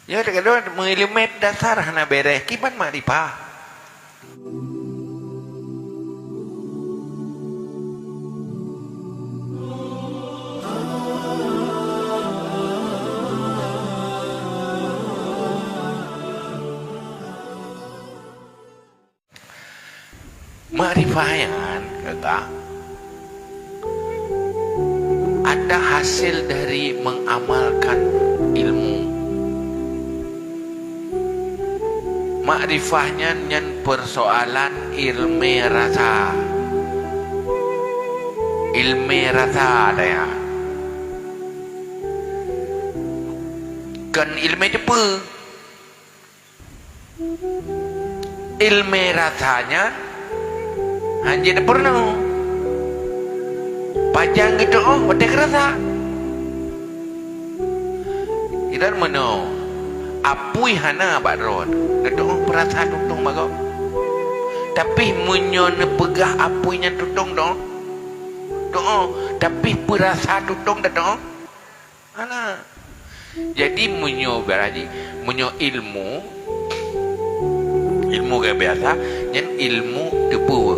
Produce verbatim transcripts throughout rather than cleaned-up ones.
Ya, kadang meuileumé dasar hana béreh, kiban makrifah. Makrifah nyan, kata, ada hasil dari mengamalkan ilmu. Makrifah nyan, nyan persoalan ilmu rasa. Ilmu rasa, ada ya. Kan ilmu depa. Ilmu rasa nyan hana jeuet peurunoe. Pajan geuteu'oh watée geurasa. Idan meunoe, apui hana bak droe, geuteu'oh peurasa tutong bagoe. Tapi meunyoe neupeugah apui nyan tutong doh, doh, tapi peurasa tutong dak doh. Hana. Jadi, meunyoe berarti, meunyoe ilmu, ilmu gaya biasa, nyan ilmu teupeue.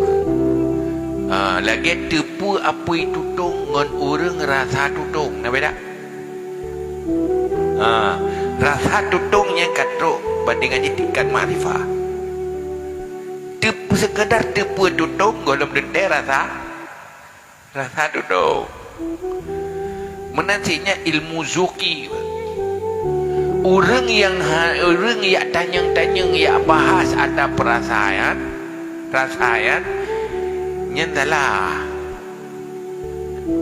Ha, lagée teupeue apui tutong ngon ureuëng rasa tutong. Na beda? Ha, rasa tutong nyang ka trok bandingan jih tingkat makrifah. Teupeue, sekadar teupeue tutong gohlom teuntée rasa. Rasa tutong. Meunan cit nyan ilmu zuki. Ureuëng nyang ha-, ureuëng yak tanyong-tanyong, yak bahas ata peurasaan, rasa nyan, nyan salah.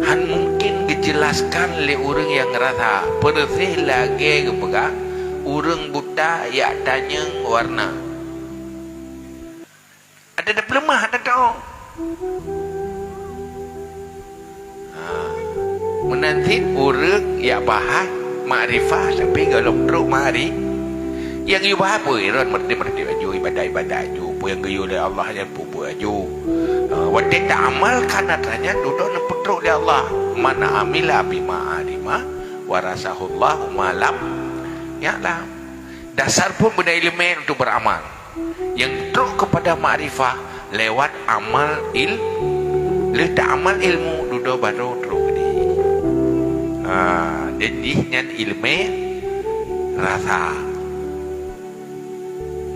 Hana mungkin geujelaskan lé ureuëng nyang rasa, peureuséh lagée geupeugah ureuëng buta yak tanyong warna. Ada dah peuleumah, ada tao. Ha. Meunan cit ureuëng yak bahas makrifah tapi gohlom trok makri-, nyang yue bahas peue, iron meureuti-meureuti aju, ibadat-ibadat aju, peue nyang geuyue lé Allah nyan peue-peue aju. Ha, watée taamalkan atra nyan, dudoe neupeutrok lé Allah. "Man amila bima alima, warasahullahu ma lam ya'lam." Dasar phon beuna ileumé untuk beramal. Nyang trok kepada makrifah lewat amal il-, lheueh taamal ilmu, dudoe baru trok keudeh. Ha, dan jih nyan ileumé rasa.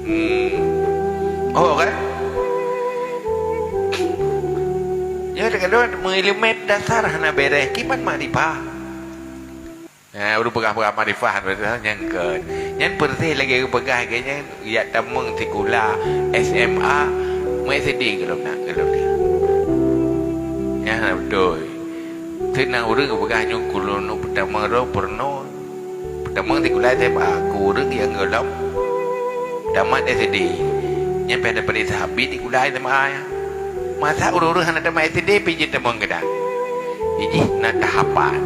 Hmm. Oh, kan? Ya, kadang meuileumé dasar hana béreh, kiban makrifah. Eh, ureuëng peugah-peugah makrifah, nyangkeuen. Nyan peureuséh lagée geupeugah lagée nyan, yak tamong sikula S M A, meu S D gohlom na, gohlom na. Nyan hana beutôi. Teunang ureuëng geupeugah nyoe kulôn peutamong roh peurunoe. Peutamong sikula S M A, keu ureuëng nyang gohlom tamat S D. Nyan pih ada peurintah habéh sikula S M A nyan. Masa ureuëng-ureuëng hana tamat S D pih jeuet tamong keunan. Jih na tahapan.